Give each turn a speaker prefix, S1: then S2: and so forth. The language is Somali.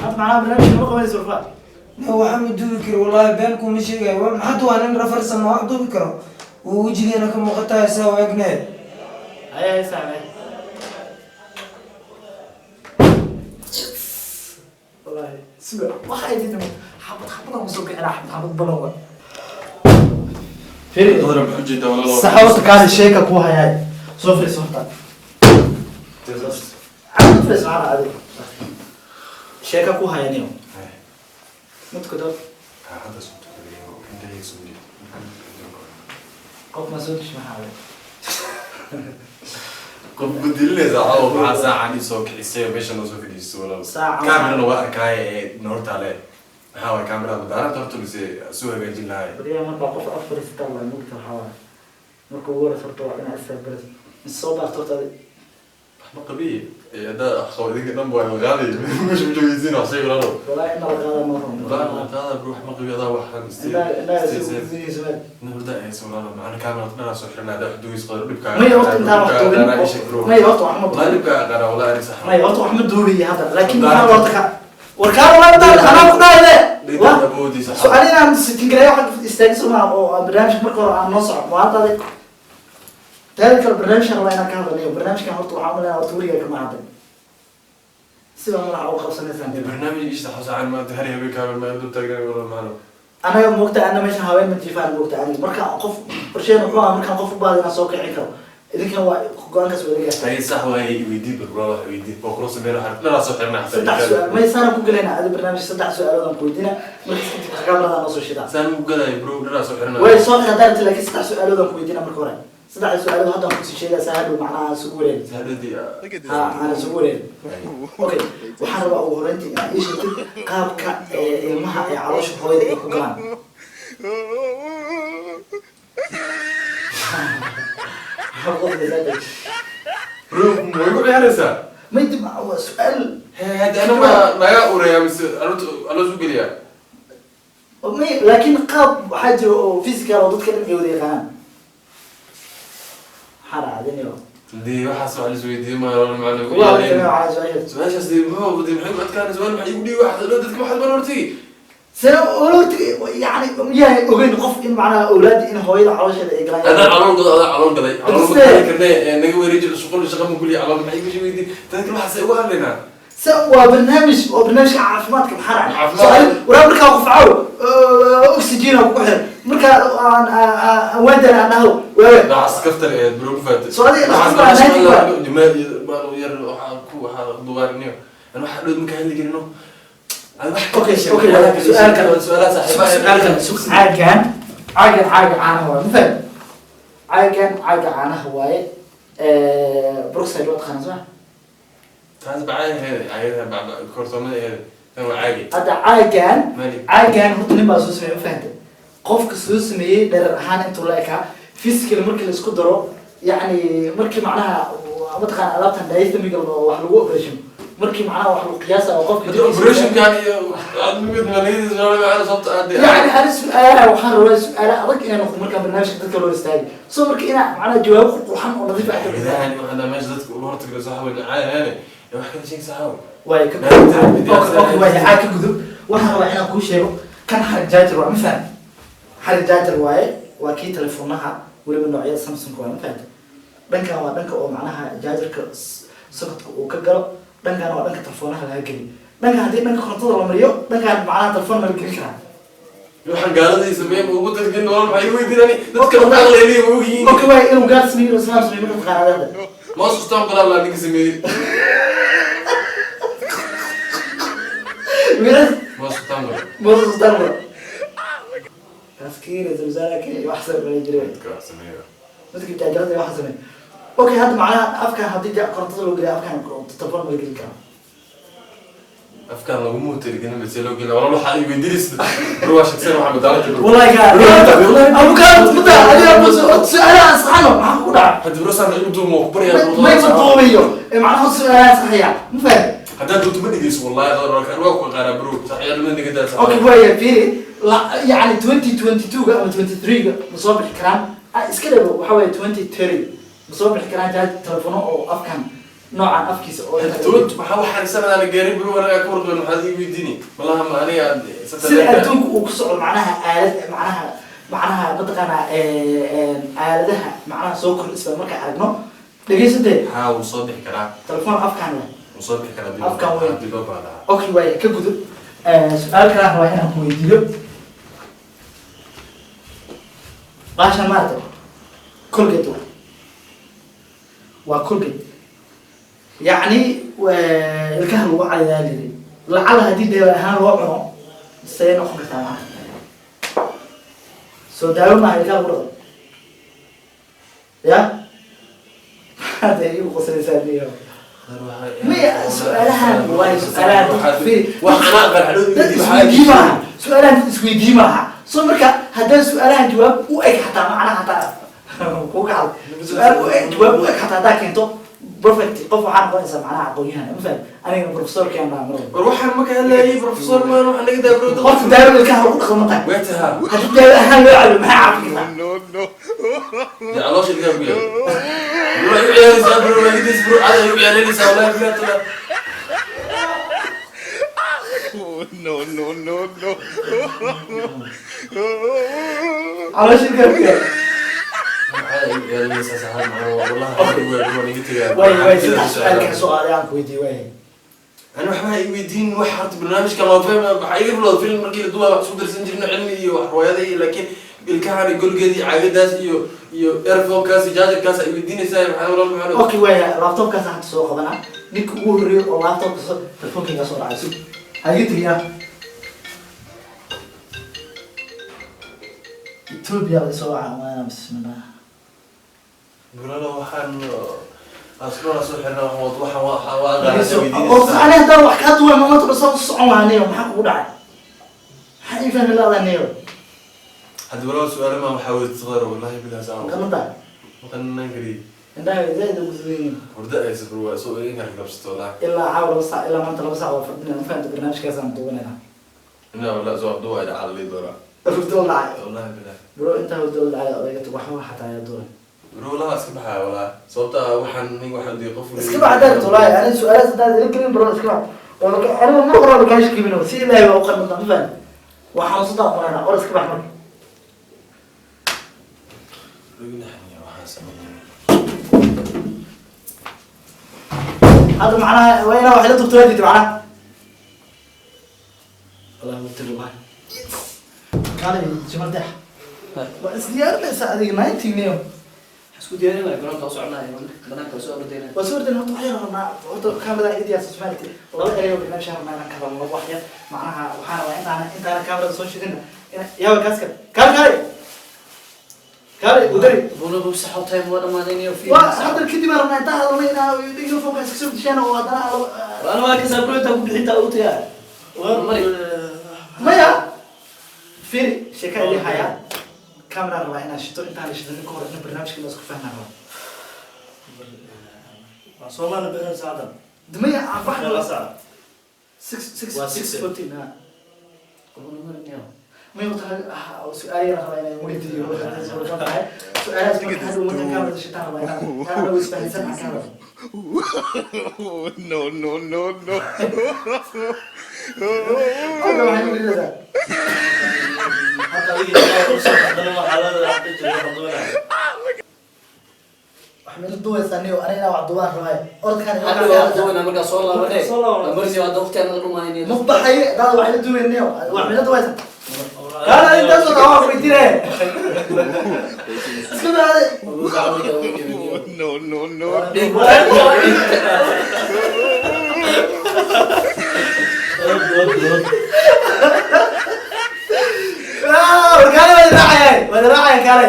S1: Hadda macnaha barnaamijka ma qabanayso warfaa.
S2: Ne, waxa ma duubi karo wallaahi, been kuma sheegayo. Maxaa waa nin rafarsan, ma wax duubi karo? Wuu wejigeena ka muuqataa saa u egne.
S1: Haya haya saaxiib. Wallaahi suga, waxay tidhi xabad xabadaan kusoo kicina, xabad xabad balan wa. Firi.
S3: Qadar, maxaa ujeedaa, walaalo?
S1: Saxa, horta kaali sheeka ku hayaay. Soo firiis horta. Cabdi firiis macana adiga. Sheeka ku hayaniyo. Mid ku dad.
S3: Hadda soo tukaday oo indhahayga soo jeed.
S1: Qof ma soo dish maxaa waay?
S3: Qof bedelinaysa caawa, maxaa saacan ii soo kicisay oo meesha noo soo fadhiisay, walaalo?
S1: Saacan.
S3: Kaamirana waa arkaaye ee noortaale. Maxaa waay kaamirada daaranta horta mise soo hagaajin lahay?
S1: Bariyaa markaa qof afariista waa mugta, waxaa waay. Marka ugu horeysa horta waa inaa isaabaras. Is soo baarto horta adiga.
S3: Wax ma qabiye haddaa wax qabo, idinka dhan waa la qaaday, meesha ma joogeysiin wax sheeg, walaalo.
S1: Wallaahi in la qaada ma rabo.
S3: Walaalo, la qaada bro, wax ma qabiye, adaa waxaan
S1: Inaa soo gudbinayso meel.
S3: Hurda hayso, walaalo, macna kaamirada dhanaa soo xirnaa, haddaa wax duugis qadar dhibkaaga.
S1: May horta intaan wax duubin. May horta wax ma
S3: Wallahi
S1: duubin.
S3: dhibkaaga qara, wallahi ani sax.
S1: May horta wax ma duubiyo hadda, laakiin maxaa horta ka warkaan walaal intaan anaa ku dhahayle.
S3: Dhigtaan awoodiisa.
S1: Su-aal inaan sitingareeyo waxaad istaagso maaha oo aan barnaamijka marka hore aan noo soco maanta adig. Taada kale barnaamijkan rabaa inaan ka hadlanayo. Barnaamijkan horta waxaan umaleynaya horta weligaa kama hadlay. Sida madaxa uga qabsanaysaan.
S3: Barnaamij isha xusaan maanta hari habeen kaamir ma dul taagan, walaal macno.
S1: Anaga moogta ana meeshan haween ma jiifaan moogta aniga. Marka qof qorsheen wuxuu ahaa markaan qof u baahdo inaan soo kici karo. Idinkana waa go-aankaas wada gaartay.
S3: Ay sax waaye, weydii bal walaal, wax weydii waa kula sameyn, waxaan dhanaa soo xirnaa.
S1: Saddex su-aal may saana ku gelayna adi barnaamij. Saddex su-aalood aan ku weydiina, markaas kadib kamerada noo soo shidaa.
S3: Saan ugu gadayo bro, dhanaa soo xirnaa.
S1: Way soo xir haddaa rabtid, laakiin saddex su-aalood aan ku weydiina marka hore. Saddexda su-aalood haddaan kusii sheegaya saa hadhow macnaha aan isugu wareerin.
S3: Hadhadii.
S1: Ha, aan isugu wareerin. Okay, waxaan rabaa ugu horreyntii inaad ii sheegtid qaabka ee ilmaha ee caloosha hooyada ay ku galaan. Maxaa ku qoslaysaa?
S3: Bro, ma igu ciyaaraysaa?
S1: May dib waa su-aal.
S3: Hee, hadda aniga ma naga ureeyaa mise aloos aloos u geliyaa?
S1: May, laakiin qaab waxaa jira oo physical oo dadka dhan ay wada yaqaanaan. Maxaa dhacdinayo?
S3: Dee waxaas wax la isweydiiye ma walaal macno.
S1: Waa waxaa su-aashaas.
S3: Su-aashaas dee muxuu dee maxay ku adkaanaysa, walaal? Maxay igu dhihi wax dadka waxaad baan hortegi.
S1: See ologti yani yahay ogeyn qof in macnaha awlaadi in hooyada caloosheeda ay galaan.
S3: Adaa calool gado, adaa calool gaday, calool ma
S1: Sidee?
S3: gadan karne ee naga wareeji shuqul shaqa ma kuliya calool. Maxay igu weydiin dadka waxaas uga hadlaynaa?
S1: Se waa barnaamij oo barnaamijka caafimaadka, maxaa dhacay?
S3: Caafimaad.
S1: So, waraa markaa qufcaw oxygen ku xiran markaa aan aan waadan aan dhahdo waawe.
S3: Waxaas kaftan ee bro ku faatay.
S1: So adiga dhakhtar baa naadi waa.
S3: Jimaad iyo maanu yar waxaa ku waxaa dubaariniyo an waxa dhow marka hadli karino.
S1: Okay, su'aal kale.
S3: Su'aalaha saaxiibaha.
S1: Su'aal kale. Caagan caagan caaga caanaha waaye, ma fahmi? Caagan caaga caanaha waaye, Brookside waa taqaanaa soo ma?
S3: Taas bacay aheyd, caagada kortoomada aheyd, tan waa caagi.
S1: Hadda caagan
S3: Mali.
S1: Caagan horta nin baa soo sameeyey, ma fahantay? Qofka soo sameeyey dherer ahaan intuu la ekaa physical markii la isku daro, yacni markii macnaha mataqaana alaabtan diastemiga oo wax lagu operation, markii macnaha wax lagu qiyaasa oo qofka
S3: Hadda operationkan iyo aad mid maliyadiisa sababta aad
S1: yani ani su-aalaha waxaan rabaa su-aala adag inay noqdo markaan barnaamijka dadka loo istaagay, so marka inaa macnaha jawaabo qurxan oo nadiif ah ka bixiso.
S3: Ciidahan waxaa meesha dadka ula hortagay saxaabo caayane wax kala sheeg saxaabo.
S1: Waay ka okay, waay caag ka gudub. Waxaan rabaa inaan kuu sheego kan xarig jaajar waa, ma fahamti? Xarig jaajar waaye, waa kii telefonaha, weliba noocyada Samsung waa, ma fahamti? Dhankan waa dhanka oo macnaha jaajarka sokotka uu ka galo, dhankan waa dhanka telefonaha laga geliyo. Dhanka haddii dhanka korontada la mariyo, dhankan macnaha telefoon ma la gelin karaa.
S3: Waxaan gaaladii sameeyay ugu dadkin nolol maxay weydiinani dadka waxaan leeyahay ma ogyihiin.
S1: Okay, waay inuu gaal sameeyo, inuu islaam sameeyo marka taqaanaa hadda.
S3: Ma sustaan qoraal laa ninka sameeyay.
S1: Wiilas.
S3: Ma sustaan qoraal.
S1: Moses Stanley kaas kii ra'iisul wasaaraha Kenya wax sameeyay jiray.
S3: Dadka wax sameeyo.
S1: Dadka jaajarada wax sameeyay. Okay, hadda macnaha afkan haddii korontada loo geliyo, afkan telefoon ma la gelin karaa?
S3: Afkaan laguma tirigelin bas loo gelin walaal, waxaa i weydiinaysa bro, waa shaqsan waxaa madaalada bro.
S1: Wallahi ka abu ka muta adiga su'aalaha saxano maxaa ku dhaca?
S3: Hadda bro saan igu duumo ku baryaa.
S1: May ma duubiyo ee macnaha su'aalaha saxaya, ma faham?
S3: Haddaad duubto ma dhegeyso wallahi, qadar warka waa ku qaaraa bro, saxyaalada naga daa.
S1: Okay, waaya fiiri la yani 2022 ga ama 23 ga ma soo bixi karaan? Ah, iska dhabo, waxa waaye 2030 ma soo bixi karaan jaaj telefono oo afkan Noocan afkiisa oo
S3: Tuut maxaa waxaan sanadaan gaarin bro, anaga ka warqabin, maxaad ii weydiini malaha ma aniga?
S1: Sida adduunka uu ku socdo, macnaha aalad, macnaha mataqaanaa aaladaha macnaha soo kordhisba markaan aragno, dhegeysatee.
S3: Haa, wuu soo bixi karaa.
S1: Telefoon afkaan leh.
S3: Wuu soo bixi karaa.
S1: Afkaan weyn.
S3: Haddii loo baahdaa.
S1: Okay, waaya, ka gudub. Su-aal kalaan rabaa inaan ku weydiiyo. Baashan maarata Colgate waa, waa Colgate, yacni ilkaha lagu cadayaa liri. Lacala haddii daawo ahaan loo cuno, see noqon kartaa? Macnaha soo daawo maaha ilkaha lagu dhaqo ya. Maxaad igu qoslaysaa niyo? Maya, su-aalahan waay su-aalahan fiiri. Dad isweydii maaha su-aalahan, dad isweydii maaha. So marka haddaan su-aalahan jawaab u eg xataa, macnaha hataa kuga kacday su-aal u eg, jawaab u eg xataa haddaa keento, perfect, qof waxaa noqonaysaa macnaha aqoon-yahan, ma faham? Anigana professorkaan baa mar
S3: War waxaan ma ka hadlayay, professor maan, waxaan naga daa bro.
S1: Horta daawo ilkaha lagu dhaqdo ma tahay?
S3: Way tahaa.
S1: Haddii daawo ahaan loo cabo, maxaa caafi kartaa?
S3: Dee caloosha ilkaha ku yaal bro, ay u ciyaaraysaa bro, waa gidiis bro, cada ay u ciyaaraysaa, wallahi billahi taala.
S4: No, no, no, no.
S1: Caloosha ilkaha ku yaal.
S3: Cada ay u ciyaaraysaa saxaad macnaha, wallahi waa naga tegaa.
S1: Waay, saddex su-aal kaa soo qaaday aan ku weydiiyey, waay.
S3: Ani waxba ha i weydiin. Wax horta barnaamijka loo fahma waxaa iga bilowda film markii la duwaa, wax isku darsan jirno cilmi iyo wax riwaayada iyo, laakiin ilkahan Colgate iyo caagadaas iyo earphonekaas iyo chargerkaas ay weydiinaysaa, maxaa walaal maxaa?
S1: Okay, waaya, laptopkaas hadda soo qabanaa. Ninka ugu horreeyay oo laptopka soo, telefonkayga soo dhacay, sug, ha iga tegiyaa. Ethiopia la soo wacaa waana, bismillah.
S3: Walaalo, waxaan asbana soo xirna, waxaan waxaan waa
S1: Oo ani haddaan wax kaa duwan maanta dhan soo socon lahaa niyo, maxaa kugu dhacay? Maxaa ii fahmi lahadaa niyo?
S3: Hadda walaal su'aalo ma waxaa weydiisay, wallahi billahi saa
S1: Maqanada
S3: maqanan kariy.
S1: Indhaha zaaid ugu sugan yihiin.
S3: Hurda ay sabr waa soo in kala qabsato wallahi.
S1: Ilaa caawa 2 saac, ilaa maanta 2 saac waa fadhina, ma fahamta? Barnaamijkaasaan duwanayna.
S3: Ina wallahi soo duwa ila cali doora.
S1: Hurdo la dhacay.
S3: Wallahi billahi.
S1: Bro, intaa hurdo la dhacay odayga tag, waxba xataa ayaa duwan.
S3: Bro, wallahi iska baxaya wallahi, sababta waxaan nin waxaan diiday qof.
S1: Iska bax haddaad rabto, wallaahi ani su-aalahaas haddaad ila gelin, bro, iska bax. Anigu mar hore kaa shakibin, si ilaahay baa u qarnata, ma fahamta? Waa xanuunsadaa qonana or, iska bax marka.
S3: Waxaan sameeyay.
S1: Hadda macnaha waa inaa wax ila tugto, waa diiday macnaha. Wallahi wuu tiri, wallahi kaalay jimal deex waa isdiyaarinaysaa adiga 90 niyo.
S5: Isku diyaarinaya, garoonka u soconaya, banaanka soo ordaynaya.
S1: Waa soo ordayna. Horta waxyar rabnaa, horta kamerada ii diyaarsan Soomaalida, laba erey oo barnaamij rabnaa inaan ka hadalno wax yar. Macnaha waxaana waa intaana kamerada soo shidin yaaba kaaska. Kaale, kaale, kaale udari.
S5: Buulabu saxo, time waa dhamaadaynayo.
S1: Waa hadda kadib aan rabnaa intaan hadalnay inaa uniformka iska soo dishaan oo haddana
S5: Ana waa kasaa bro, ku bixinta u tayaa mari.
S1: Maya, firi, sheeka idin hayaa. Kamera rabaa inaan shito, intaan la shidanin ka hor in barnaamijka la isku fahmaan rabaa.
S6: Waa Soomaali bixin saacadan.
S1: Maya, aan
S6: Meeqa
S1: baxno.
S6: saac?
S1: Six, six.
S6: Waa
S1: 6
S6: six.
S1: 14, ha. May tahay su-aal yar rabaa inaan weydiiyo, waxaad soo tahay su-aalahaas. Marka hadhow markaan kamerada shitaan rabaa inaan hadhow isfahansan aan ka hadlo.
S4: No, no, no, no.
S1: Hadda waxay u leedahay
S6: Hadda adiga ilaahay u soo baxdana waxaa leedahay hadda jiro waxaan doonaya.
S1: Wax meel duwaysaa niyo, aniga inaan wax duwaan rabaayo orodkaan.
S5: Hadda waa duwanaa markaa soo laabanee.
S6: Soo laabanay.
S5: Marsi waa waqti aan dhumayn.
S1: Ma baxay dad wax ila duwayn niyo, wax meel duwaysa. Kaala intaasoo dhan waa weydiinaya, iska baaday.
S4: No, no, no.
S1: Kaale, waa raacaya, waa raacaya, kaale.